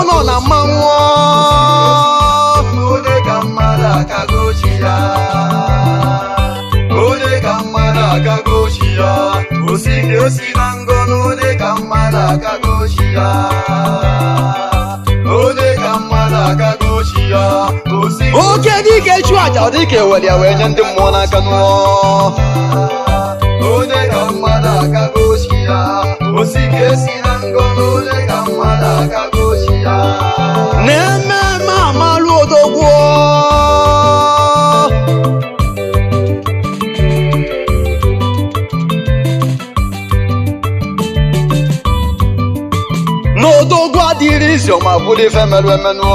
nọ na mmanwụ. Onye ka mmadụ akago chi ya, onye ka mmadụ akago chi ya, osi ka esi na ngọ na onye ka mmadụ akago chi ya, onye ka mmadụ akago chi ya, osi. Oke dike chu aja, ọ dịka ewere ya wee nye ndị mmụọ n'aka nụọ. Onye ka mmadụ akago chi ya, osi ka esi na ngọ na onye ka mmadụ akago chi ya. Na-ememe amalụ odogwu. N'odogwu adịrị izi ọma bụrụ ife merụ emenụ.